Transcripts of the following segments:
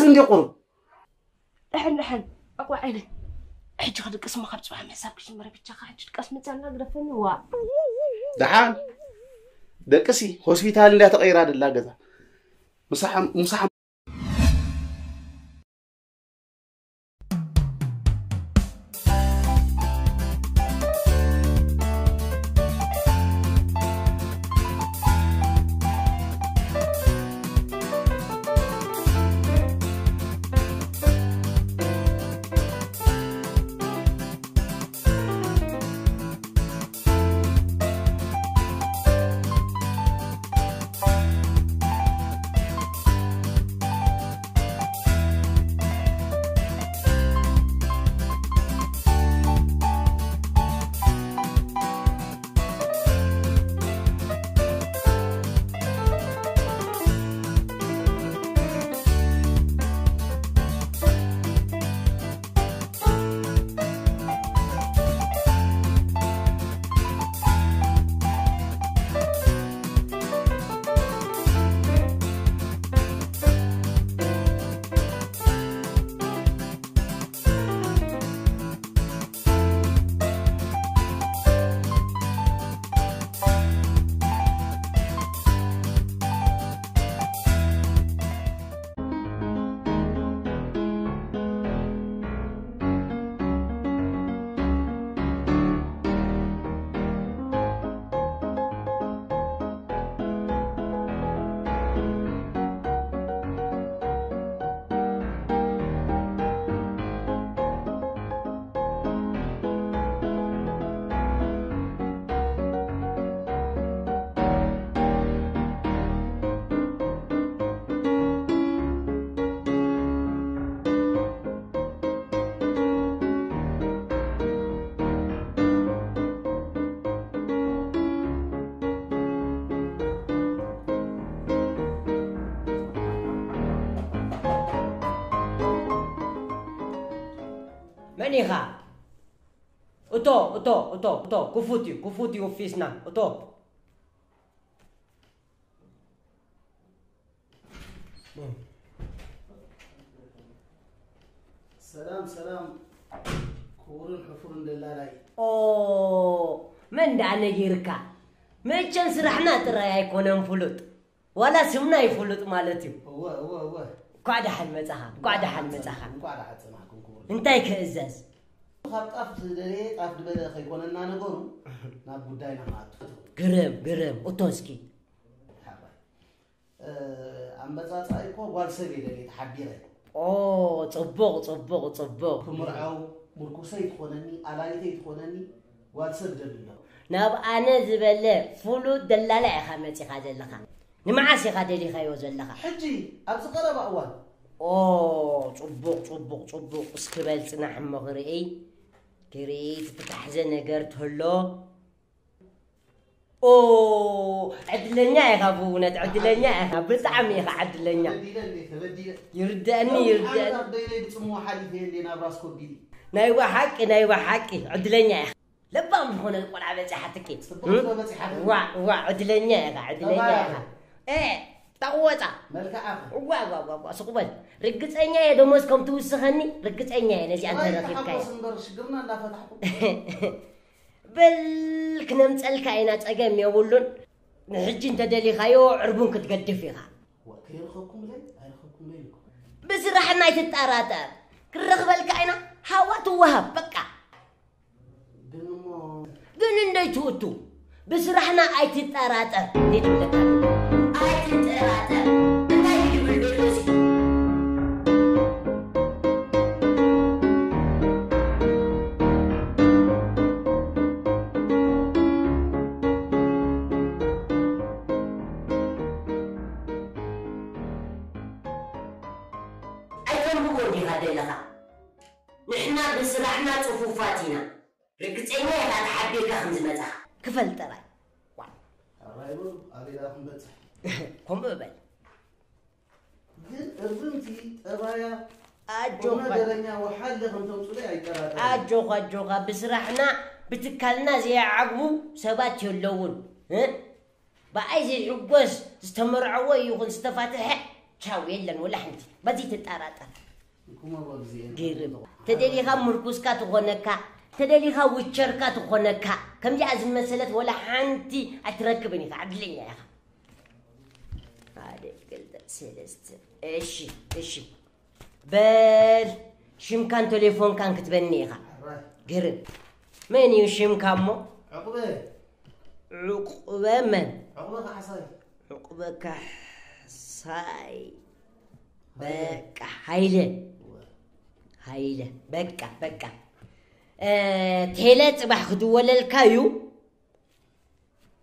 እንዲ ቁሩብ ደሐን ደሐን ኣቋዕ ዓይነይ ሕጂ ክድቅስ እሞ ካብ ፅባሕ ምሕሳብ ክጅምረ ብቻኻ ሕጂ ድቀስ ምፃና ግደፈኒ ዋ ደሓን ደቅሲ ሆስፒታል እንዳ ተቐይራ ደላ ገዛ ምሳሕ ምሳሕ መን ኢኻ? እቶ እቶ እቶ እቶ ክፉት እዩ ክፉት እዩ ኦፊስና እቶ። ሰላም ሰላም ክቡርን ሕፉርን ደላላይ ኦ መን ደኣ ነጊርካ? መቸም ስራሕና ጥራይ ኣይኮነን ፍሉጥ ዋላ ስምና ይፍሉጥ ማለት እዩ። እወ እወ እወ። እንኳዕ ደሓን መጻኻ፣ እንኳዕ ደሓን መጻኻ። እንኳዕ ደሓን ጸናሕኩም ክቡር። እንታይ ክእዘዝ? ካብ ጣፍ ዝደለየ ጣፍ ዝበለ ከይኮነና ነገሩ ናብ ጉዳይና ንኣቱ። ግርም ግርም እቶ እስኪ። ሓባይ ኣመጻጻይ እኮ ጓል ሰብ እየ ደልየ ተሓቢረ። ኦ ጽቡቕ ጽቡቕ ጽቡቕ። ክምርዓው ምርኩሰይ ትኾነኒ ኣላይተይ ትኾነኒ ጓል ሰብ ደሊ ኣሎ። ናብ ኣነ ዝበለ ፍሉጥ ደላላ ኢኻ መጺኻ ዘለኻ። ንመዓስ ኢኻ ደሊኻዮ ዘለኻ? ሕጂ ኣብዚ ቀረባ እዋን። ኦ ጽቡቕ ጽቡቕ ጽቡቕ እስኪ በል ጽናሕ እሞ ክርእይ ክርእይ ትትታሕዘ ነገር ተሎ ኦ ዕድለኛ ኢኻ ብእውነት ዕድለኛ ኢኻ ብጣዕሚ ኢኻ ዕድለኛ ይርደአኒ ይርደአኒ ናይ ብሓቂ ናይ ብሓቂ ዕድለኛ ኢኻ ለባም ዝኾነ ቆልዓ በፂሓትኪ ዋ ዋ ዕድለኛ ኢኻ ዕድለኛ ኢኻ ጠቕወፃ ዋ ዋ ዋ ስቑበል ርግፀኛ እየ ደሞዝ ከም ትውስኸኒ ርግፀኛ እየ ነዚኣ እንተረኺብካዮ በል ክነምፀልካ ኢና ፀገም የብሉን ንሕጂ እንተደሊኻዮ ዕርቡን ክትገድፍ ኢኻ ከይረኸብኩምለይ ኣይረኸብኩምለይ ኢልኩም ብስራሕና ኣይትጠራጠር ክረኽበልካ ኢና ሃዋ ትወሃብ በቃ ግን እሞ ግን እንደይ ትእቱ ብስራሕና ኣይትጠራጠር እንዴት ብለካ ኣይትጠራጠር እንታይ ይብል ዘሎ ኣይተንብቦ እንዲኻ ደለኻ ንሕና ብስራሕና ፅፉፋት ኢና ርግፀኛ ኢኻ ተሓቢርካ ከም ዝመፃኻ ክፈል ጥራይ ከምኡ በል ግን እርምቲ ጠባያ ኣጆኻ ነገረኛ ወሓለ ከም ተምፅሎ ኣይጠራጠር ኣጆኻ ኣጆኻ ብስራሕና ብትካልና ዘይዓግቡ ሰባት የለውን ብኣይ ዘይሕጎስ ዝተመርዐዎ ይኹን ዝተፋትሐ ቻው የለን ወላ ሓንቲ። በዚ ትጠራጠር። ግርም። ተደሊኻ ምርኩስካ ትኾነካ፣ ተደሊኻ ውቸርካ ትኾነካ። ከምዚኣ ዝመሰለት ወላ ሓንቲ ኣይትረክብን ኢኻ፣ ዕድለኛ ኢኻ። ሓደ፣ ክልተ፣ ሰለስተ። እሺ፣ እሺ። በል፣ ሽምካን ቴሌፎንካን ክትበኒ ኢኻ። ግርም። መን እዩ ሽምካ እሞ? ዕቁበ። ዕቁበ መን? ዕቁበ ካሕሳይ። ዕቁበ ካሕሳይ። በቃ፣ ሃይለ። ሃይለ። በቃ፣ በቃ። እ፣ ቴለ ጽባሕ ክድወለልካ እዩ።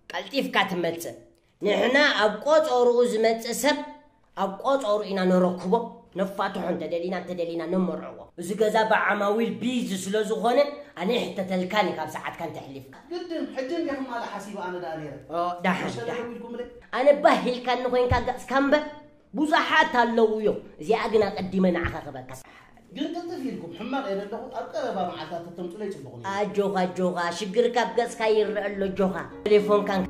ቀልጢፍካ ትመጽእ። ንሕና ኣብ ቆጸርኡ ዝመጽእ ሰብ ኣብ ቆጸርኡ ኢና ነረክቦ፣ ነፋትሖ፣ እንተደሊና፣ እንተደሊና ነመርዕዎ። እዚ ገዛ ብዓማዊል ቢዚ ስለ ዝኾነ፣ ኣነ ይሕተተልካን እዩ ካብ ሰዓትካ እንተሕሊፍካ። ግድን፣ ሕጂ እንዲኹም ኣለ ሓሲቡ ኣነ ደኣ ነይረ። ኦ፣ ደሓን፣ መሸለ ደሓን። ደዊልኩምለይ? ኣነ ባህ ኢልካኒ ኮይንካ ገጽካ እምበር፣ ብዙሓት ኣለዉ እዮም። እዚኣ ግን ኣቐዲመ ንዓኻ ክበካ። ግን ቅልጥፍ ኢልኩም፣ ሕማቕ እየ ዘለኹ፣ ኣብ ቀረባ መዓልታት ተተምጹለይ ጽቡቕ ነይሩ። ኣጆኻ፣ ኣጆኻ፣ ሽግር ካብ ገጽካ ይረአ ኣሎ፣ ኣጆኻ። ቴሌፎንካን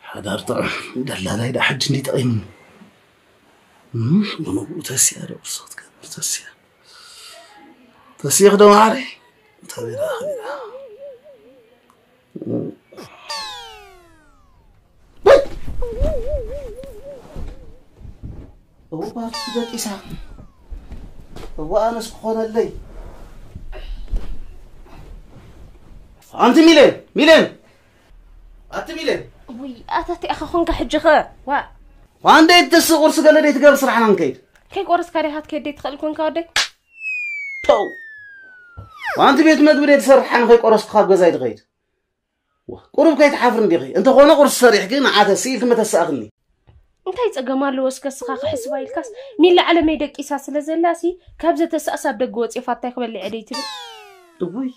ሓዳር ጥዑም ደላላይ ደኣ ሕጂ እንዲ ጠቒሙኒ። እም፣ ብንግኡ ተስያ ዶ ቁርሲ ክትገብር ተስያ። ተስየ ክደው ዓረ። ተቢራ፣ ተቢራ። እው፣ ባርቱ ደቂሳ። እዋ፣ ኣነስ ክኾነለይ። ኣንቲ ሚሌን፣ ሚሌን! ኣቲ ሚሌን! ውይ፣ ኣታ እንታይ ኢኻ ኾንካ ሕጂ ኸ? ዋ! ዋንደይ ትስ ቁርሲ ገለ ደይ ትገብር ስራሕና ንከይድ። ከይቆረስካ ዲኻ ትከይድ ደይ ትኽእል ኮንካ ወደይ? ፖው! ዋንቲ ቤት መግቢ ደይ ትሰርሕ ሓን ከይቆረስኩ ካብ ገዛይ ትኸይድ። ዋ፣ ቁሩብ ከይትሓፍሪ እንዲኺ። እንተኾነ ቁርሲ ሰሪሕኪ ንዓተ ስኢልኪ መተሳእኽኒ። እንታይ ጸገም ኣለዎ እስከ እስኻ ክሕስባ ኢልካስ? ሚሊ ዓለመይ ደቂሳ ስለ ዘላ ሲ ካብ ዘተሳእሳ ኣብ ደገ ወጽየ ፋታይ ክበልዕ ደይ ትብል? እውይ!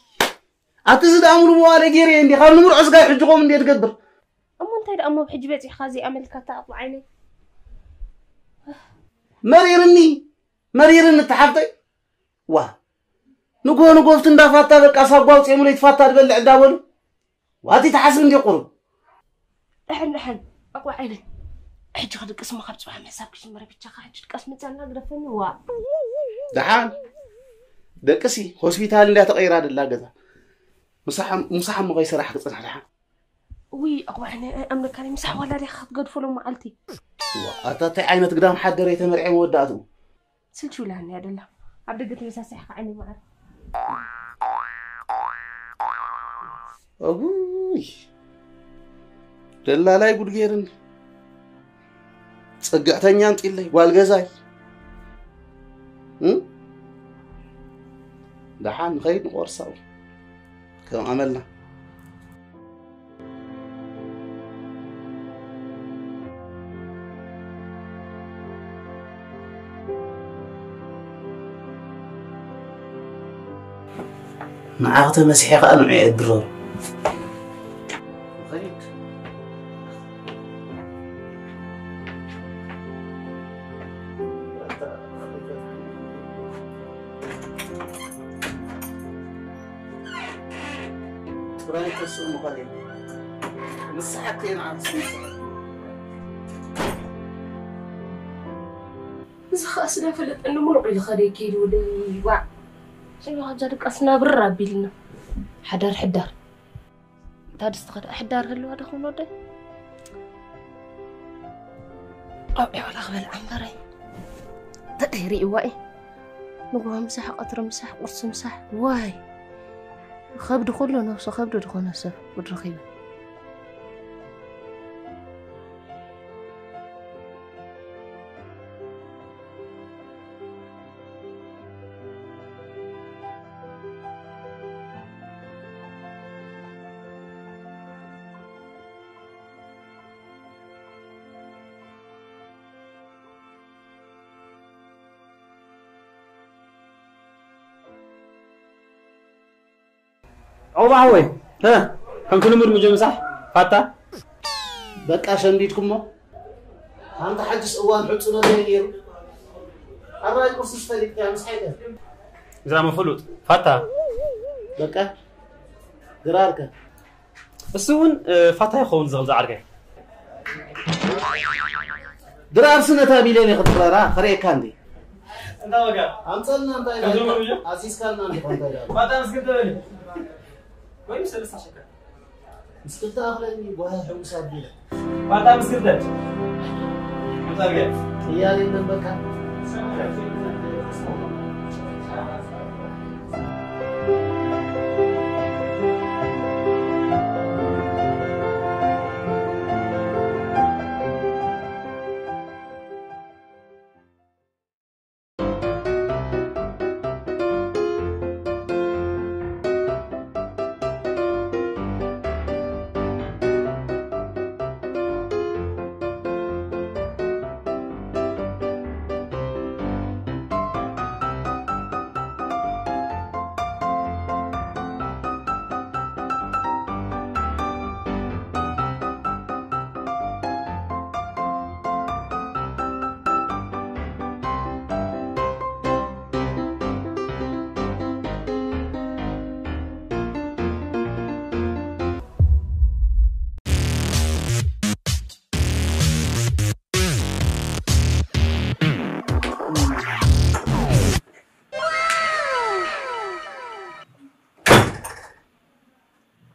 ኣቲ እዚ ደኣ ሙሉ መዋለ ገይረ እንዲ ካብ ንምርዖ ስጋይ ሕጂ ኸም እንዴ ትገብር? እሞ እንታይ ደኣ እሞ ኣብ ሕጂ በጺሕካ እዚኣ መልካታ ኣቑ ዓይነይ? መሪርኒ፣ መሪርኒ እታ ሓፍተይ። ዋ፣ ንጎ ንጎፍቲ እንዳፋታ በቃ ሳጓ ኣውፅኦምለይ ትፋታ ትበልዕ እንዳበሉ። ዋቲ ትሓስብ እንዲ ቁሩብ። ደሐን ደሐን፣ ኣቑ ዓይነይ። ሕጂ ክድቅስ እሞ ካብ ጽባሕ ምሕሳብ ክጅምር ብቻኻ ሕጂ ድቃስ ምጻና ግደፈኒ ዋ። ደሓን። ደቅሲ ሆስፒታል እንድያ ተቐይራ ደላ ገዛ። ምሳሕ፣ ምሳሕ እሞ ከይሰራሕ ክጽንሕ ደሓን። ውይ፣ ኣቑ ዓይነይ፣ ኣይኣምነካን እየ። ምሳሕ ዋላ ዲኻ ክትገድፎ ሎም መዓልቲ? ዋ፣ ኣታ እንታይ ዓይነት ግዳም ሓደረ ተመርዐ መወዳእትኡ። ስልችው ኢላኒ እያ ደላ። ኣብ ደገ ተበሳሲሕካ ዓይነይ መዓር። ኣጉይ። ደላላይ ጉድ ገይርኒ። ጽግዕተኛ ኣምጢለይ፣ ጓል ገዛይ። እም? ደሓን ንኸይድ ንቆርሳው። ከም ኣመልና። ንዓኺ ተመሲሐ ኸኣ ንዑ የእድሮ። ጥራይ ተስኡ ምዃን እዩ። ንስሓ ከይንዓርስ ንስሓ። እዚ ኸኣ ስለ ፈለጠኒ ምሉቕ ኢሉ ኸደ ከይዱ ወደይ ዋዕ። ሰሚኻ ኣብዛ ድቃስና ብር ኣቢልና። ሓዳር ሕዳር። እታ ድስቲ ኸደ ሕዳር ህልዋ ዶ ኸውን ወደይ? ኣብዒ ዋላ ክበልዓ እምበረይ። ተደይሪ እዋኢ። ንግሆ ምሳሕ፣ ቀትሪ ምሳሕ፣ ቁርሲ ምሳሕ። ዋይ። ከብዲ ኩሉ ነብሱ ከብዲ ዝኾነ ሰብ ጉድ ረኺበ። ዑባ ሓወይ፣ እ፣ ከምቲ ልሙድ ምጀ ምሳሕ ፋታ። በቃ ሸምዲድኩሞ። ኣንታ ሓጅስ እዋን ሕጹ ነገር ነይሩ። ኣራይ ቁርሲ ዝፈልጥ ያ ምስ ሓይደ። እዛ መፍሉጥ ፋታ። በቃ ድራርከ። እሱ እውን፣ እ፣ ፋታ ይኸውን ዝኽእል ዝዓርከይ። ድራር ስነታ ሚልዮን ይኽትረራ፣ ኸርእየካ እንዴ? እንታ ወጋ? ኣምፀልና እንታይ ከምዞም ኢላ? ሩጆ? ኣዚዝካልና እንዴ ኾንታ ኢላ? ፋታ ምስ ክልተ በሊ። ወይም ሰለስተ ሸካ። ምስ ክልተ ኣኽለኒ፣ ጓያ ሕጉስ ኣቢለ። ፋታ ምስ ክልተ። ሓምሳ ርገ። እያለ የለን በቃ።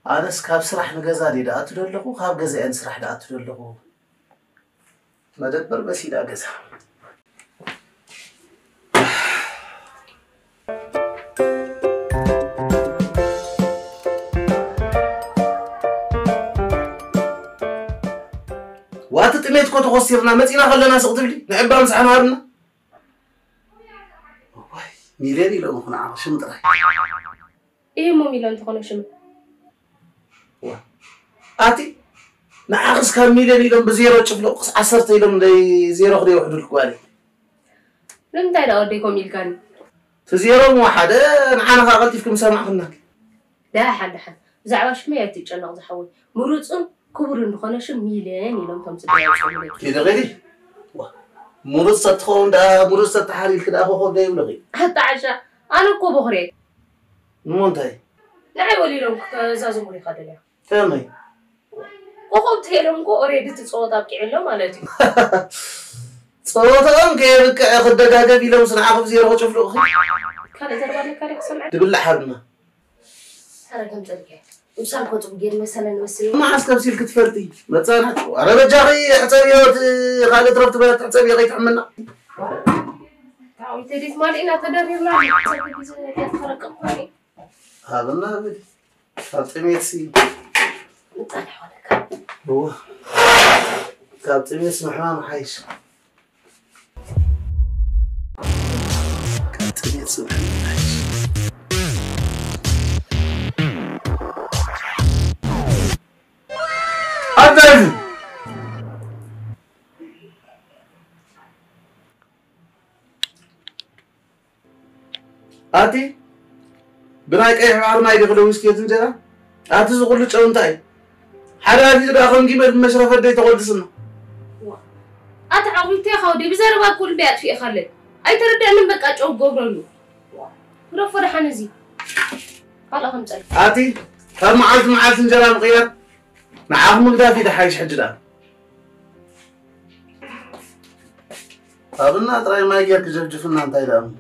ኣነስ ካብ ስራሕ ንገዛ ድየ ደኣቱ ደለኹ፣ ካብ ገዛ እየ ንስራሕ ደኣቱ ደለኹ። መደበር መሲላ ገዛ። ዋቲ ጥሜት እኮ ተኾሲርና መፂና ከለና ስቕ ትብሊ፣ ንዕባ ምሳሕ ንሃብና። ዋይ፣ ሚልዮን ኢሎም እኮ ንዓኻ ሽም ጥራይ። እሞ ሚልዮን እንተኾነ ሽም። ዋ። ኣቲ፣ ንዓኽስ ካብ ሚልዮን ኢሎም ብዜሮ ጭፍልቕ ክስ ዓሰርተ ኢሎም ደይ ዜሮ ክደይ ውሕዱልክ ጓለይ። ንምንታይ ደኣ ወደይ ከምኡ ኢልካኒ? እቲ ዜሮ እሞ ሓደ ንዓና ኸዓ ቀልጢፍኩም ሰማዕኹና። ደሓን፣ ደሓን። ብዛዕባ ሽመይ ኣይትጨነቕ ዝሓወይ። ምሩጽን ክቡርን ዝኾነ ሽም ሚልዮን ኢሎም እቶም ስድራ ይጸውዑ። ኪዲ ኺዲ። ዋ፣ ምሩጽ ተትኸውን ደኣ፣ ምሩጽ ተተሓሊልኪ ደኣ ኮኾብ ዶ ይብሉኺ? ኣታ ዓሻ፣ ኣነ እኮ ቦኽሪ እየ። እሞ እንታይ? ንዓይ ወሊዶም ክተዛዝሙኒ ኢኻ ደልያ። ከመይ? ኮኾብ ተይሎም እኮ ኦሬዲ እቲ ጸወታ ኣብቂዑ ኣሎ ማለት እዩ። ጸወታኦም ከየብቅዕ ክደጋገብ ኢሎም ንዓኹም ዜሮ ክጭፍልቑኺ። ካልእ ዘረባ ኣለካ ድዩ ክሰምዕ? ድብላዕ ሓርና። ኣረ ከም ጸልከ። ምሳል ኮ ጽቡቅ ጌር መሰለ ንመስል። መዓስ ከብሲል ክትፈልጢ? መጻናት። ኣረ በጃኺ ሕጸብዮ፣ እቲ ካልእ ትረፍ ትበለ ትሕጸብዮ ከይትሕምና። ታው ተዲት ማሊና ተደሪርና። ሰብ ግዜ ተረቀቕ ኮኒ። ሃብና ብድ። ካብ ጥሜትሲ። ምጻን ይኾነካ። እዋ። ካብ ጥሜትሲ ምሕማም ሓይሽ። ካብ ጥሜት ዝውሕል ምሓይሽ። ኣንታ እዚ ኣቲ ብናይ ቀይሕ ባሕሪ ማይ ዲኺ ሎሚ ስትየት እንጀራ? ኣቲ እዚ ኩሉ ጨው እንታይ እዩ? ሓደ ኣትዩ ደኣ ከም ጊመል ብመሽረፈት ደይ ተቖድስና። ዋ። ኣታ ዓቑሊቶ ኢኻ ወደይ፣ ብዘረባ እኮ ልበይ ኣጥፊእኻለይ። ኣይተረድኣንን በቃ ጨው ገብረሉ። ዋ። ግደፎ ደሓን እዚ። ካልእ ከምጸልካ። ኣቲ ካብ መዓልቲ መዓልቲ እንጀራ ምቕያር ንዓኹም ምግዳፍ እዩ ደሓይሽ ሕጂ ደኣ። ኣብና ጥራይ ማይ ጌርክ ጀፍጅፍና እንታይ ደኣ እሞ።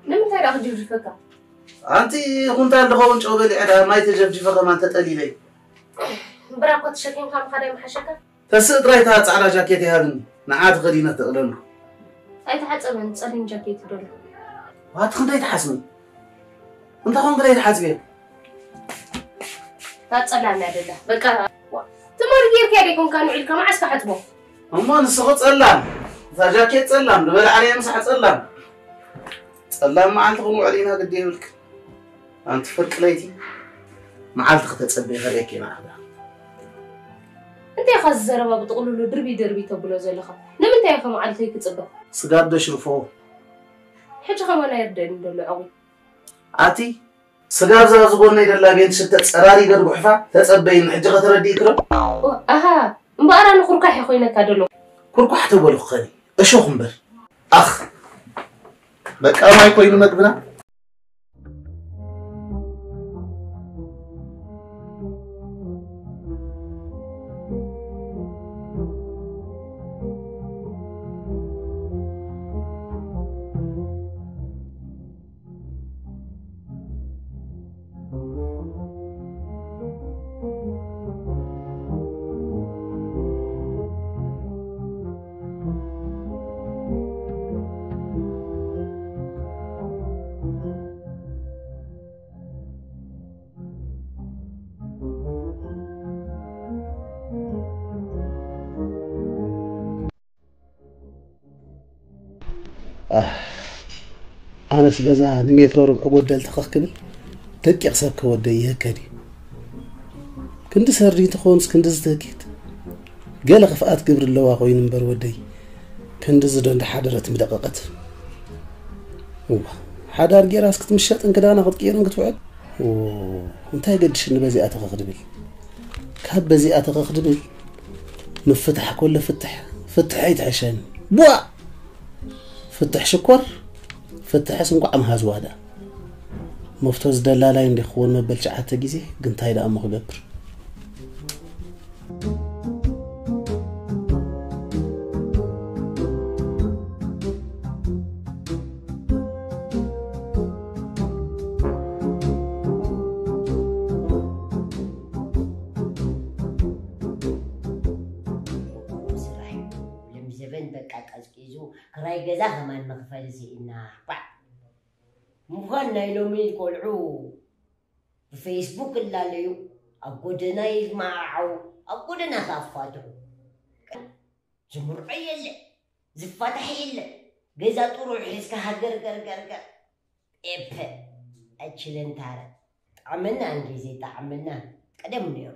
ንምንታይ ደኣ ክጅፍጅፈካ? ኣንቲ ኩንታል ድኸውን ጨው በሊዐ ደኣ ማይ ተጀፍጅፈ ከማን ተጠሊለይ። ብራኮ ተሸኪምካ ምኻድ ኣይምሓሸካ? ተስእ ጥራይ እታ ጻዕዳ ጃኬት ይሃብኒ። ንዓ ተኸዲነ ተቕለሉ። ኣይተሓጸበን ጸሊም ጃኬት ይደሉ። ዋት ክንደይ ትሓስብን? እንታይ ኮንክ ደይ ትሓጽብዮ? እታ ጸላም እያ ደላ። በቃ ትማሊ ጌርካያ ደይኮንካ ንውዒልካ መዓስ ክሓጽቦ? እሞ ንስኺ ጸላም፣ እዛ ጃኬት ጸላም፣ ዝበልዓለየ ምሳሕ ጸላም። ጸላም መዓልቲ ክንውዕል ኢና ግዲ የብልክ። ኣንቲ ፍርቂ ለይቲ መዓልቲ ክተጸበይ ከርእየኪ ኢና ኣኽዳ። እንታይ ኢኻ እዚ ዘረባ ብጥቕልሉ ድርቢ ድርቢ ተብሎ ዘለኻ? ንምንታይ ኢኻ መዓልተይ ክጽበ? ስጋብ ደሽርፎ። ሕጂ ከማን ኣይርደእን ዘሎ ዕቑ። ኣቲ ስጋብ እዛ ኣብዚ ጎነይ ደላ ቤንት ሽተ ጸራሪገ ድጉሕፋ ተጸበይኒ፣ ሕጂ ከተረዲእኪ ዶ? ኦ፣ ኣሃ፣ እምበኣር ኣነ ኩርኳሕ እየ ኮይነካ ደሎ። ኩርኳሕ ተበልኩ ኸኒ፣ እሾኽ እምበር። ኣኽ፣ በቃ ማይ ኮይኑ መግብና። ኣህ፣ ኣነስ ገዛ ንሜትሮ ርብዒ ጎደል ተኸኽ ክብል ደቂቕ ሰብ ከወደይ ይህከ ድዩ? ክንዲ ሰርዲን ትኾንስ ክንዲ ዝተህኪት? ገለ ክፍኣት ግብሪ ኣለዋ ኮይኑ እምበር ወደይ፣ ክንድዚ ዶ እንዳሓደረት ምደቐቐት? እዋ፣ ሓዳር ጌራስ ክትምሸጥን ክዳና ክትቅይርን ክትውዕል? ኦ፣ እንታይ ገድሽኒ በዚኣ ተኸኽ ድብል? ካብ በዚኣ ተኸኽ ድብል? ምፍታሕ ኮሎ ፍትሕ፣ ፍትሕ ኣይትሕሸኒ። ቡኣ! ፍትሕ ሽኮር፣ ፍትሕስ እንቋዕ መሃዝዋ ደኣ። መፍቶ ዝደላላይ እንዲኽውን መበል ትሽዓተ ግዜ፣ ግን እንታይ ደኣ እሞ ክገብር? ስራሕ እዩ። ሎም ዘበን በቃ ቀዝቂዙ፣ ክራይ ገዛ ከማን መኽፈሊ ስኢና። ባዕ! ምዃን ናይ ሎሚ ቆልዑ ብፌስቡክ እላለዩ፣ ኣብ ጎደና ይማዓዓው፣ ኣብ ጎደና ተኣፋትሑ። ዝምርዖ የለ፣ ዝፋታሕ የለ። ገዛ ጥሩዕ ሒዝካ ሃገር ገር ገር ገር። ኤፐ፣ ኣችለን ታረ። ጣዕመና እንዴ ዘይጣዕመና፣ ቀደም ነይሩ።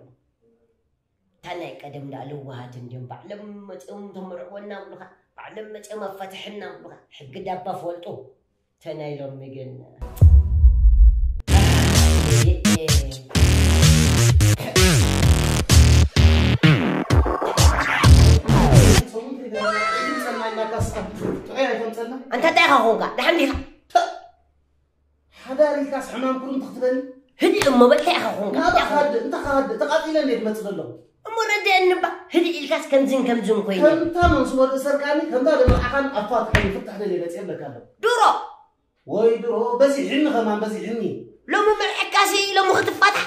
እታ ናይ ቀደም ደኣ ለዋሃት እንድዮም፣ ባዕሎም መጺኦም ተመርዕወና ብሉኻ፣ ባዕሎም መጺኦም ኣፋትሕና ብሉኻ። ሕጊ ዳባ ፈልጡ። ተናይ ሎሚ ግን ሰሙን ከይደረና፣ ኢድን ጸናይና ካስካ፣ ጥዑይ ኣይተምጸልና። ኣንታ እንታይ ኢኻ ኾንካ? ደሓን ዲኻ? ሓዳር ኢልካስ ሕማም ኩርምቲ ክትበኒ? ህድእ እሞ በል፣ እንታይ ኢኻ ኾንካ? ናባኻ ሃድእ፣ እንታይ ከሃድእ? ተቓጺለ እንዴ ትመጽእ ዘለኹ? እሞ ረድአኒ እባ፣ ህድእ ኢልካስ ከምዝን ከምዝን ኮይነ። ከምታ መንስቦ ርእሰርካኒ፣ ከምታ ደመርዓኻን ኣፋትሐኒ፣ ፍታሕ ደልየ መጽየ እብለካ ኣለኹ። ድሮ! ወይ ድሮ፣ በዚሕኒ ከማን በዚሕኒ። ሎሚ መርዐካሲ፣ ሎሚ ክትፋታሕ?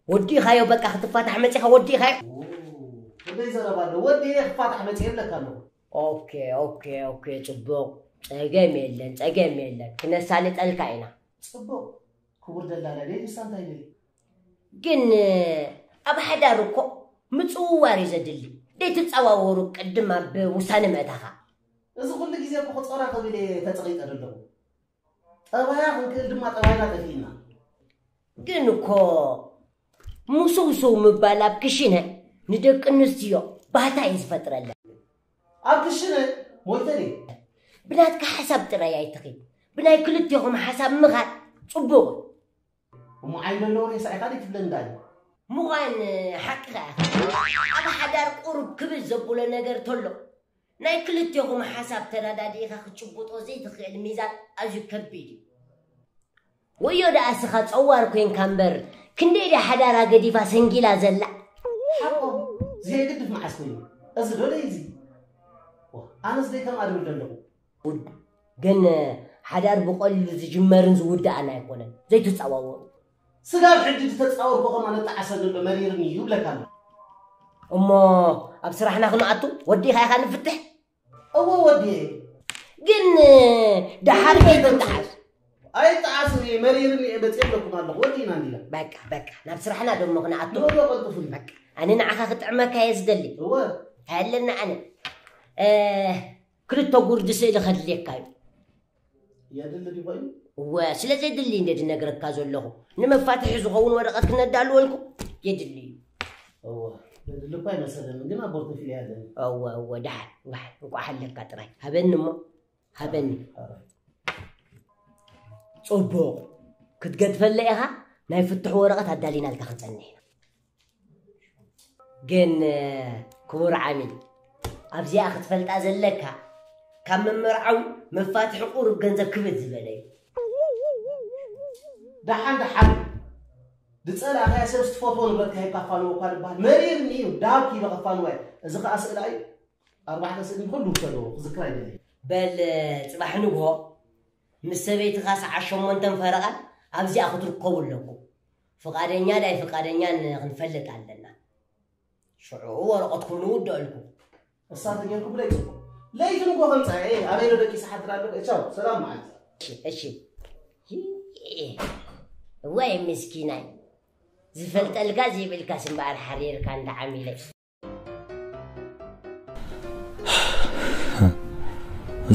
ወዲእኻዮ በቃ፣ ክትፋታሕ መጺኻ ወዲእኻዮ። ኦ፣ ክንደይ ዘረባ ኣሎ። ወዲኤ ክፋታሕ መጺኤ እብለካ ኣለኹ። ኦኬ፣ ኦኬ፣ ኦኬ፣ ጽቡቕ። ጸገም የለን፣ ጸገም የለን። ክነሳልጠልካ ኢና። ጽቡቕ። ክቡር ደላላ፣ ደይ ንሳ እንታይ ደልዩ? ግን ኣብ ሓዳር እኮ ምጽውዋር እዩ ዘድሊ። ደይ ትጸዋወሩ ቅድም ኣብ ውሳነ ምእታኻ። እዚ ኩሉ ግዜ እኮ ክጾራ ክብል እየ ተጸቒጠ ዘለኹ። ጠባያ ክንክእል ድማ ጠባይና ጠፊእና። ግን እኮ ሙስውስው ምባል ኣብ ክሽነ ንደቂ ኣንስትዮ ባህታ እዩ ዝፈጥረለን። ኣብ ክሽነ ሞይተ ድየ? ብናትካ ሓሳብ ጥራይ ኣይትኺድ። ብናይ ክልቴኹም ሓሳብ ምኻድ ጽቡቕ እዩ። እሞ ዓይን ዘለዎ ሬሳ ኢኻ ድዩ ትብለኒ ዳኒ? ምዃን ሓቅኻ ኢኻ። ኣብ ሓዳር ቁሩብ ክብድ ዘብሎ ነገር ተሎ ናይ ክልቴኹም ሓሳብ ተረዳዲእኻ ክትጭብጦ ዘይትኽእል ሚዛን ኣዝዩ ከቢድ እዩ። ወዮ ደኣ እስኻ ጸዋር ኮንካ እምበር ክንደይ ድያ ሓዳራ ገዲፋ ሰንጊላ ዘላ። ሓቆም ዘየግድፍ መዓስ ኮይኑ እዚ ዶ ደይ እዚ ኣነስ ደይ ከም ኣድብል ዘለኹ። ግን ሓዳር ብቐሊሉ ዝጅመርን ዝውዳእን ኣይኮነን። ዘይትጻዋወሩ። ስጋብ ሕጂ ዝተጻወርኩ ከማን እጠዓሰ ዘሎ መሪርኒ እዩ ይብለካ ኣሎ። እሞ ኣብ ስራሕና ክንኣቱ ወዲኻ ኢኻ ንፍትሕ? እወ ወዲኤ። ግን ደሓር ከይትጠዓስ። ኣይጠዓስን እየ፣ መሪርኒ እየ፣ በጽየ ኣለኩም ኣለኹ። ወዲእና እንዲና። በቃ በቃ ናብ ስራሕና ደሞ ክንኣቱ። ንበሎ ቀልጥፉኒ። በቃ ኣነ ንዓኻ ክጥዕመካ እየ ዝደሊ። እወ። እንታይ ኣለና ኣነ? እ፣ ክልተ ጉርዲ ስእሊ ከድልየካ እዩ። የድሊ ድዩ ኮይኑ? እወ፣ ስለ ዘድሊ እንደ ዝነግረካ ዘለኹ። ንመፋትሒ ዝኸውን ወረቐት ክነዳልወልኩ የድሊ እዩ። እወ፣ የድሊ እኳ ኣይመሰለኒ፣ ግን ኣብ ፖርቶፊልዮ ኣለኒ። እወ፣ እወ፣ ደሓን፣ ደሓን፣ እንቋዕ ሃለካ ጥራይ። ሃበኒ እሞ፣ ሃበኒ። ኣረ። ጽቡቕ። ክትገድፈለ ኢኻ፣ ናይ ፍትሒ ወረቐት ኣዳሊናልካ ክንጸንሕ ኢና። ግን ክቡር ዓሚል፣ ኣብዚኣ ክትፈልጣ ዘለካ፣ ካብ መመርዓዊ መፋትሒ ቁሩብ ገንዘብ ክብድ ዝበለ እዩ። ደሓን ደሓን ድጸላእኻያ ሰብ ዝትፈትዎ ንብረትካ ሂብካ ኣፋንዎ እኳ ዝበሃል መሪርኒ እዩ። ደሃብኪ ኢለ ከፋንዋ እየ። እዚ ኸኣ ስእላ እዩ። ኣርባዕተ ስእሊ ንኹሉ ውሰዶ ክዝክር ኣይደለይ። በል ጽባሕ ንግሆ ምስ ሰበይትኻ ሰዓት ሸሞንተን ፈረቓን ኣብዚኣ ክትርከቡ ኣለኩም። ፍቓደኛ ዳይ ፍቓደኛን ክንፈልጥ ኣለና። ሽዑ ወረቐትኩም ንውድኣልኩም። እሳ ተጌርኩ ብለይ ጽቡቕ። ለይቲ ንግሆ ከምጻ እየ። ኣበይ ዶ ደቂሰ ሓድር ኣለኹ? ቻው፣ ሰላም መዓልቲ። እሺ፣ እሺ። ወይ ምስኪናይ። ዝፈልጠልካ ዘይብልካስ እምበኣር ሓሪርካ እንዳ ዓሚለይ።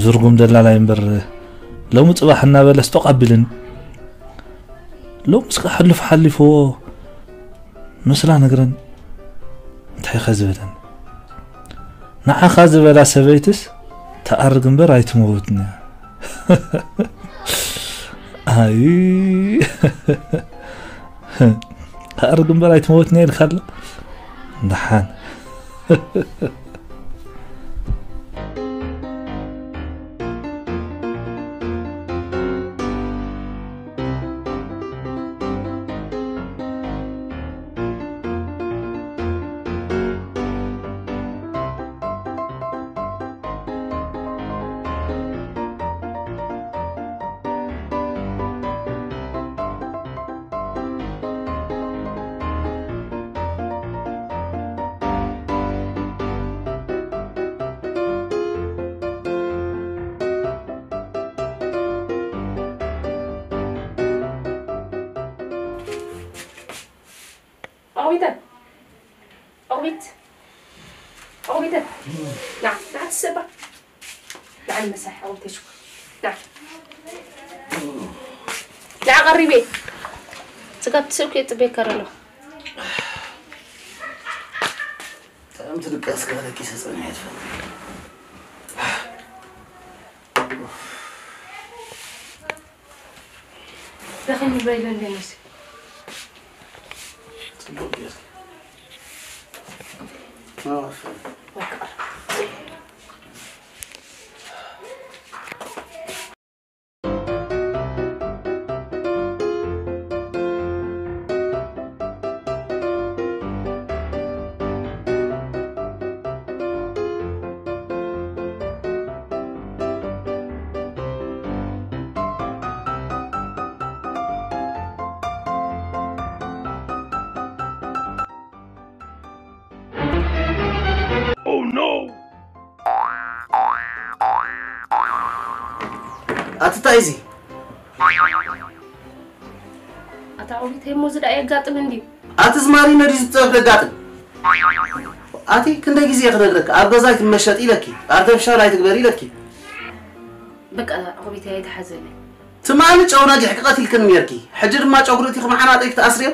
ዝርጉም ደላላይ እምበር ሎሚ ጽባሕ እናበለ ስጦቕ ኣቢልን። ሎምስ ከኣ ሕሉፍ ሓሊፍዎ ምስላ ነግረን። እንታይ ከ ዝበለን? ንዓኻ ዝበላ ሰበይትስ ትኣርግ እምበር ኣይትመውትን እያ። ኣይ። ትኣርግ እምበር ኣይትመውትን እያ ኢልካ ኣሎ። ደሓን። ኦዊተን ኦዊት ኦዊተን ና ና ትሰባ ና ንመሳሕ ኦዊተን ሽኮር ና ና ቀሪቤ ስጋብ ትስእኩ የጥቤ ከረሎ ጥዕምቲ ድቃስ ጋለኪ ሰጸን ይትፈል ደኸኝ በይለ እንደነስ ጽቡቅ ጌርኪ። አዎ፣ እሺ። Oh no! ኣቲ እንታይ እዚ? ኣታ ኦቢተይ እሞ እዚ ደኣ የጋጥም እንድዩ? ኣቲ እዚ ማሪኖ ድዩ ዝጸብሕ ዘጋጥም? ኣቲ ክንደይ ግዜ ክነግረካ ኣብ ገዛይ ትመሸጥ ኢለኪ ኣርተፍሻል ኣይትግበር ኢለኪ። በቃ ኦቢተይ ኣይትሓዘለይ። ትማሊ ጨው ነጊሕኪ ቀቲልክኒ ኔርኪ ሕጂ ድማ ጨጉሪ እቲ ክመሓናጠይ ክትኣስርዮ?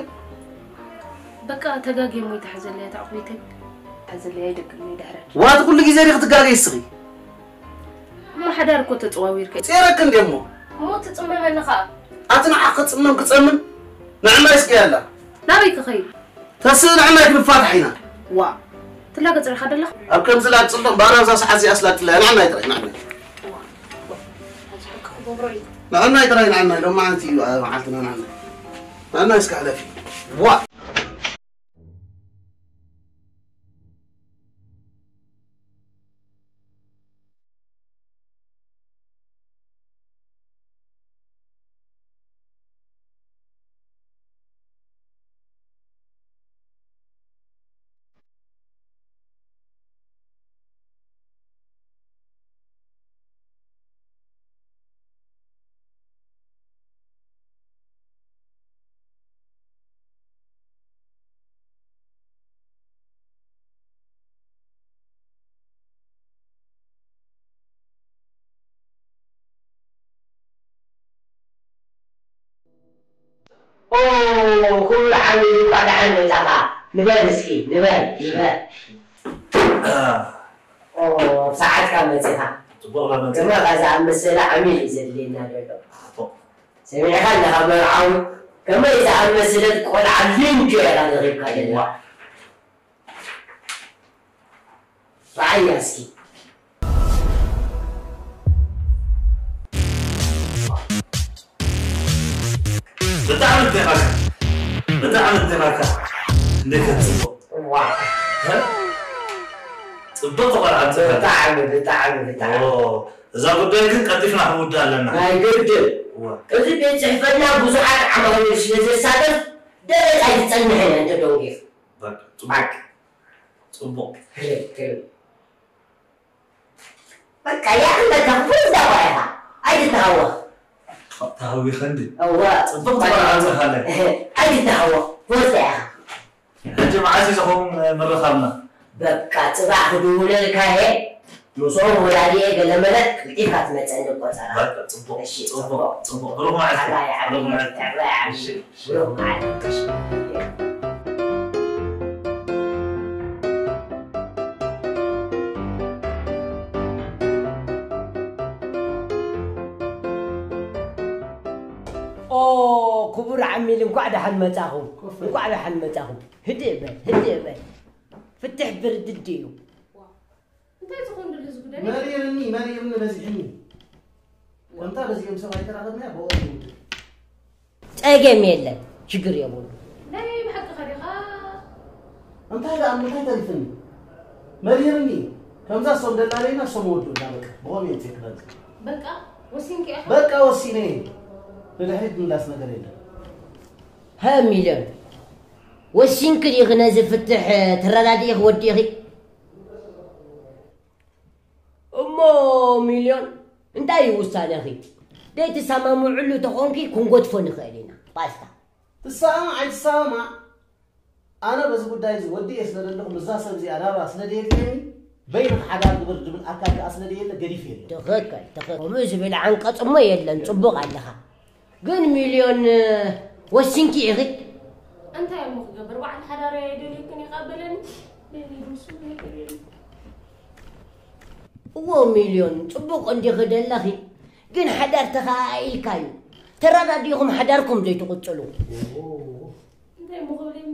በቃ ተጋግየ እሞ ኣይትሓዘለይ ኣታ ኦቢተይ። ሓዘለይ ኣይደግም ድሕረት። ዋቲ ኩሉ ግዜ ዲኺ ትጋገይ እስኺ? እሞ ሓዳር እኮ ተጸዋዊርካ። ጼረክ እንዴ እሞ? እሞ ትጽመመኒ ኸኣ። ኣቲ ንዓ ክጽመም ክጸምም? ንዕማይ እስኪ ያላ ናበይ ክኸይድ? ተስእ ንዕማይ ክንፋታሕ ኢና። ዋ ትላገጽ ርካ ደለኻ? ኣብ ከምዚ ላግጽሎም ባራዛ ሰዓት እዚኣ ስላግጽላ ንዕማይ ጥራይ ንዕማይ። ንዕማይ ጥራይ ንዕማይ ሎማዓንቲ እዩ መዓልትና ንዕማይ። ንዕማይ እስኪ ሕለፊ። ዋ ኦ ኩሉ ዓሚሉ እኳ ደሓን መጻኻ። ንበል እስኪ ንበል ንበል። ኦ ኣብ ሰዓትካ መጺኻ። ጽቡቕ ዳ መጺኻ። ግርማኻ ዝኣመሰለ ዓሚል እዩ ዘድልየና ዘሎ። ኣቶ። ሰሚዕኻ ኣለኻ መርዓዊ? ከመይ ዝኣመሰለት ቆልዓ ሊንጆ ኢኻ ረኺብካ ዘለኻ። ረኣያ እስኪ። ብጣዕሚ እንቴኻካ ብጣዕሚ እንቴኻካ እንዴት ጽቡቅ ዋ ጽብቅ ቆልዓ እንቴኻካ ብጣዕሚ ብጣዕሚ ብጣዕሚ እዛ ጉዳይ ግን ቀልጢፍና ክንውድእ ኣለና ናይ ግድን እዚ ቤት ጽሕፈትና ብዙሓት ዓማዊል ስለ ዘሳተፍ ደረጃ ይጸንሕ እንተ ደንጊፍ ጽቡቕ በቃ ያዕመታ ብዙ ዳባ ኢኻ ኣይትተሃወኽ ተሃዊኸ እንዲ እዋ ጽቡቕ ትበልዓ ኣለኻለ ኣይትተሃወኽ ወዛ ኢኻ ሕጂ መዓስ እዩ ዝኸውን ምርኻብና በቃ ጽባሕ ክድውለልካ እየ ምስኦም ወላዲኤ ገለመለ ቀልጢፍካ ትመጸኒ ቆጸራ በቃ ጽቡቕ እሺ ጽቡቕ ጽቡቕ ጽቡቕ ብሩኽ መዓልቲ ዓባይ ዓባይ ብሩኽ መዓልቲ ዓባይ ዓባይ እሺ ብሩኽ መዓልቲ ኦ ክቡር ዓሚል እንኳዕ ደሓን መጻኹም እንኳዕ ደሓን መጻኹም ህድእ በል ህድእ በል ፍትሕ ብርድድ እዩ እንታይ ዝኾን ድሉ ዝጉደል መሪርኒ መሪርኒ በዚሕኒ ከምታ በዚኦም ሰብ ኣይተራኸብና ብኦም ይውድእ ጸገም የለን፣ ችግር የብሉ። ናይ ብሓቂ ከሪኻ እንታይ ደኣ እንታይ ተሪፍኒ መሪርኒ ከምዛ እሶም ደላለይና እሶም ወዱ እንዳበቃ ብኾም እዮም ፌክረል በቃ ወሲንኪ ኢኻ በቃ ወሲነ ንድሕሪት ምላስ ነገር የለን ሀ ሚልዮን ወሲንኪ ዲኺ ነዚ ፍትሕ ተረዳዲእኺ ወዲእኺ እሞ ሚልዮን እንታይ እዩ ውሳነኺ? ዘይትሰማምዕሉ ተኾንኪ ክንጎድፎ ንኽእል ኢና። ባስታ። ትሰማማዕ ኣይትሰማማዕ ኣነ በዚ ጉዳይ እዚ ወዲኤ ስለ ዘለኹ ምስዛ ሰብ እዚኣ ናብራ ስለ ደየድልየኒ በይንኺ ሓዳር ግበር ዝብል ኣካል ከኣ ስለ ደየለ ገዲፈዮ ኣለኹ። ትኽክል ትኽክል። ከምኡ ዝብል ዓንቀጽ እሞ የለን። ጽቡቕ ኣለኻ። ግን ሚልዮን ወሲንኪ ኢኺ? እንታይ እሞ ክገብር በዓል ሓዳረይ ኣይደልየክን ኢኻ በለኒ። እዎ ሚልዮን ጽቡቕ እንዲኺ ደለኺ ግን ሓዳር ተኸኣኢልካ እዩ ተረዳዲእኹም ሓዳርኩም ዘይትቕጽሉ እንታይ ምኽብለኒ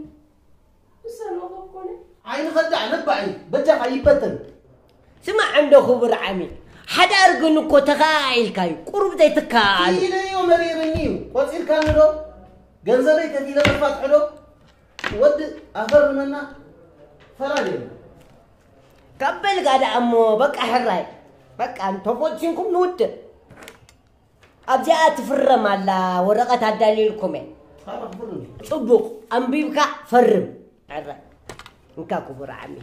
ውሳነ ኮነ ዓይኒ ኸዳዕ ነባዕ እዩ በጃኻ ይበተን ስማዕ እንዶ ክቡር ዓሚ ሓዳር ግን እኮ ተኸኣኢልካ እዩ ቁሩብ ዘይትከኣሉ ኢለዮ መሪርኒ እዩ ቆጺርካኒ ዶ ገንዘበይ ከፊለ መፋትሒ ዶ ወዲ ኣፈርመና ፈላልየና ካብ በልጋ ደኣ እሞ በቃ ሕራይ በቃ እንተፎትሲንኩም ንውድእ ኣብዚኣ ትፍረም ኣላ ወረቐት ኣዳልየልኩም እየ ፅቡቕ ኣንቢብካ ፈርም ሕራይ እንካ ክቡር ዓሚ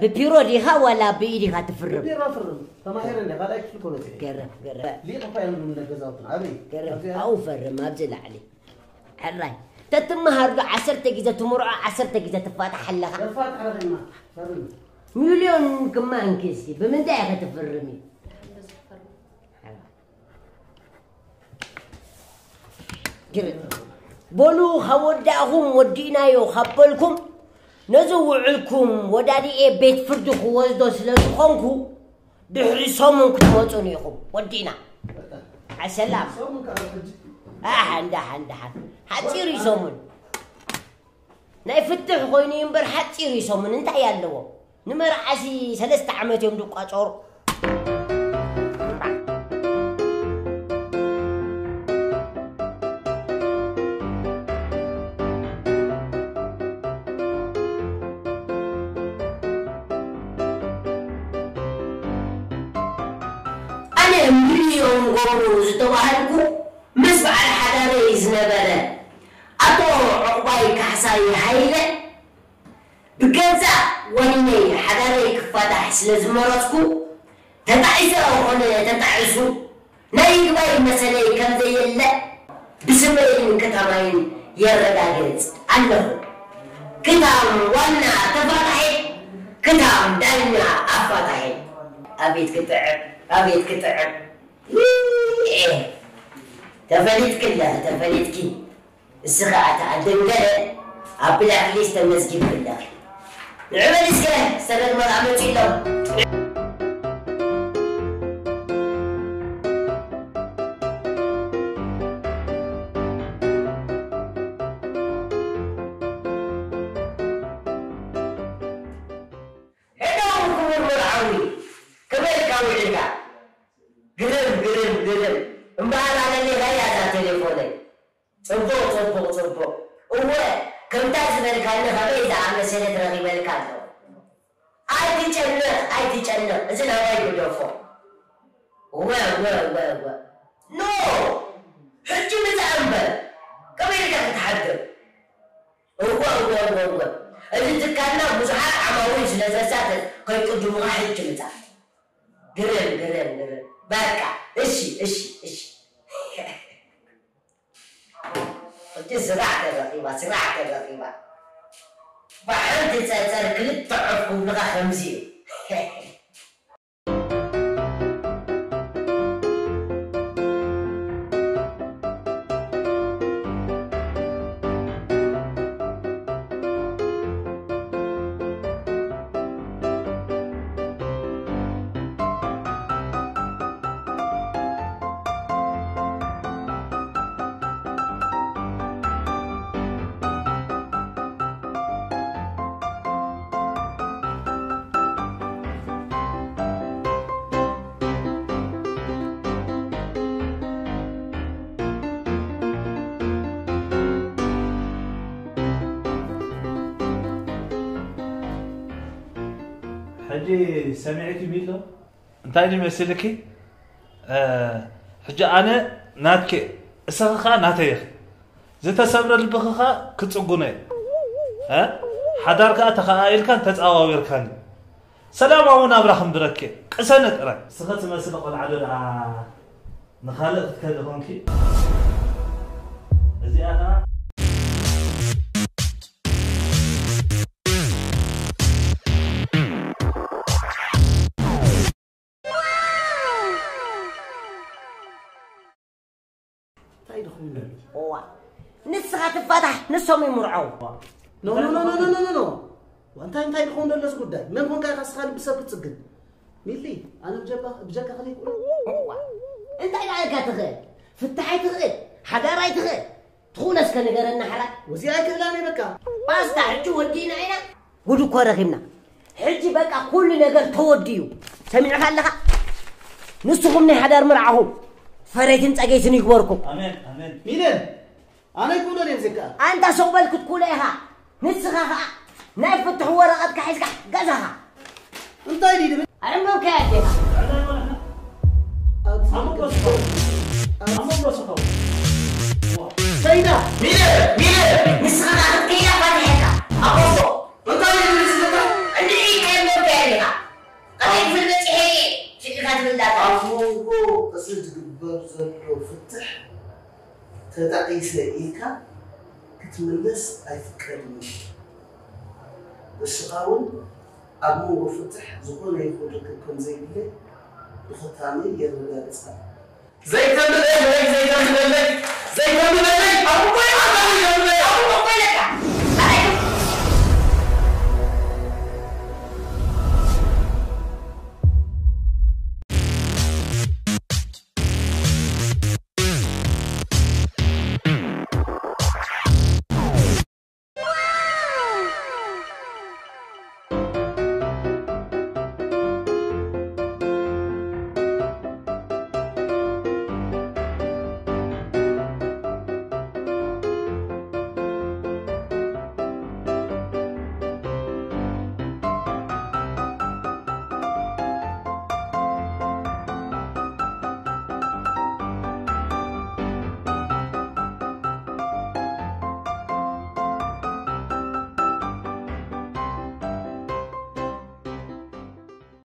ብፒሮ ዲኻ ዋላ ብኢድ ኢኻ ትፍርም ቢሮ ፍርም ተማሂረ እንደ ካልኣይ ክፍሊ ኮነ ገረፍ ገረፍ ሊቅ እኳ እዮም ዝብሉ ገዛውትና ኣበይ ገረፍ ኣብኡ ፈርም ኣብዚ ላዕሊ ሕራይ ተትመሃር ዶ ዓሰርተ ግዜ ትምርዖ ዓሰርተ ግዜ ትፋታሕ ኣለኻ ተፋታሕ ረኺብና ፈርም ሚልዮን ግማ እንኪ እስኪ ብምንታይ ኢኸ ትፍርሚ በሉ ካብ ወዳእኹም ወዲእናዮ ካብ በልኩም ነዚ ውዕልኩም ወዳዲኤ ቤት ፍርዲ ክወስዶ ስለ ዝኾንኩ ድሕሪ ሰሙን ክትመፁኒ ኢኹም ወዲእና ዓሰላም ኣሕ፣ እንዳ ሓንዳሓን ሓጺር እዩ ሰሙን። ናይ ፍትሕ ኮይኑ እዩ እምበር ሓጺር እዩ ሰሙን። እንታይ ኣለዎ? ንመርዓሲ ሰለስተ ዓመት እዮም ዝቋጸሩ። ኣነ ሚልዮን ገብሩ ዝተባህልኩ ምስ በዓል ሓዳረይ ዝነበረ ኣቶ ዕቑባይ ካሕሳይ ሃይለ ብገዛእ ወኒነይ ሓዳረይ ክፋታሕ ስለ ዝመረጽኩ፣ ተጣዒሰ ኾነ ተጣዒሱ ናይ ይግባይ መሰለይ ከም ዘየለ ብስመይን ክታማይን የረጋግጽ ኣለኹ። ክታም ዋና ተፋታሒ፣ ክታም ዳኛ ኣፋታሒ። ኣቤት ክጥዕም፣ ኣቤት ክጥዕም። ይኤ፣ ተፈሊጥክለ፣ ተፈሊጥኪ። እስኻ ኣታ ኣደንገለ ኣብ ብላክ ሊስት ተመዝጊብክለኺ። ንዕበል እስከ፣ ሰነድ መርዓ መጺኡ ኣሎ። ሄሎ ክቡር መርዓዊ፣ ከመይ ኢልካ ውዒልካ? ግርም፣ ግርም፣ ግርም። እምበኣር ኣለኒ፣ ራያ እዛ ቴሌፎነይ። ጽቡቕ፣ ጽቡቕ፣ ጽቡቕ። እወ፣ ከምታ ዝበልካኒ ከመይ ዝኣመሰለት ረኺበልካ ኣለኹ። ኣይትጨነቕ፣ ኣይትጨነቕ። እዚ ናባይ ግደፎ። እወ፣ እወ፣ እወ፣ እወ። ኖ! ሕጂ ምጻእ እምበር። ከመይ ኢልካ ክትሓድር? እወ፣ እወ፣ እወ፣ እወ። እዚ ትካልና ብዙሓት ዓማዊል ስለ ዘሳትፍ ከይቅድሙኻ ሕጂ ምጻእ። ግርም፣ ግርም፣ ግርም። በቃ፣ እሺ፣ እሺ፣ እሺ። ሕጂ ስራሕ ተረኺባ፣ ስራሕ ተረኺባ። ብሓንቲ ጸጸር ክልተ ዑፍ ክብሉኻ ከምዚ እዩ። ሕጂ ሰሚዕኪ ሚሎ? እንታይ ድዩ መሲልኪ? እ፣ ሕጂ ኣነ ናትኪ፣ እስኺ ኸኣ ናተይ ኢኺ። ዝተሰብረ ልብኺ ኸኣ ክጽጉኖ እየ። እ? ሓዳር ከኣ ተኸኣኢልካን ተጸዋዊርካን እዩ። ሰላማዊ ናብራ ክንብረኪ እየ። ቅሰኒ ጥራይ። እስኺ ትመስሊ ቆልዓ ዶ ደኣ ንኻልእ ክትከዲ ኾንኪ? እዚኣ ኸኣ እንታይ ድኸውን ዘሎ? እዋ፣ ንስኻ ትፋታሕ፣ ንሶም ይምርዓው። ኖ፣ ኖ፣ ኖ፣ ኖ፣ ኖ፣ ኖ፣ ኖ። እንታይ፣ እንታይ ድኸውን ዘሎ እዚ ጉዳይ? መን ኮንካ ኢኻ ንስኻ ልቢ ሰብ ክትጽግን? ሚሊ፣ ኣነ ብጀካ፣ ብጀካ ከለይ ክእሎ። እዋ፣ እንታይ ደኣ ኢልካ ትኽእል? ፍታሕ ኣይትኽእል፣ ሓዳር ኣይትኽእል። ትኹን እስከ ንገረና ሓራይ። ወዚ ኣይክእላን እየ በቃ። ባስታ፣ ሕጂ ወዲእና ኢና። ጉድ እኮ ረኺብና። ሕጂ በቃ ኩሉ ነገር ተወዲኡ። ሰሚዕካ ኣለኻ? ንስኹም ናይ ሓዳር መርዓኹም ፈረይትን ጸገይትን ይግበርኩም። ኣሜን፣ ኣሜን። ሚለን፣ ኣነ ኣይክእሎን እየ ብዘይካ። ኣንታ ሱቕ በል ክትክእሎ ኢኻ። ንስኻ ኸኣ ናይ ፍትሒ ወረቐትካ ሒዝካ ገዛኻ። እንታይ ድዩ ድብል? ኣዕምምካያ ኣዴኻ። ኣብዚ ኣብ መንጎ ስኻ። ኣብ መንጎ ስኻ። ከይዳ። ሚለ፣ ሚለ፣ ንስኻ ኸኣ ክትከይዳ ፋቲሐካ። ኣቦ። እንታይ እዩ ዝብል ዘሎ? እንድዒ ከየምርካያ ኣዴኻ። ኣበይ ክፍል በጺሐ እየ? ሽግርካ ትብል ዳታ። ኣብ መንጎ እዚ ዝግበር ዘሎ ፍትሕ ተጣዒሰ ኢልካ ክትምለስ ኣይፍቀድን እዩ። ንስኻ እውን ኣብ መንጎ ፍትሕ ዝኾነ ይኹን ርክብ ከም ዘይብለይ ብኽታመይ የረጋግጽ ኣለኹ። ዘይተንብበለይ፣ ዘይተንብበለይ፣ ዘይተንብበለይ፣ ኣቦይ ኣታ ዘይተንብበለይ።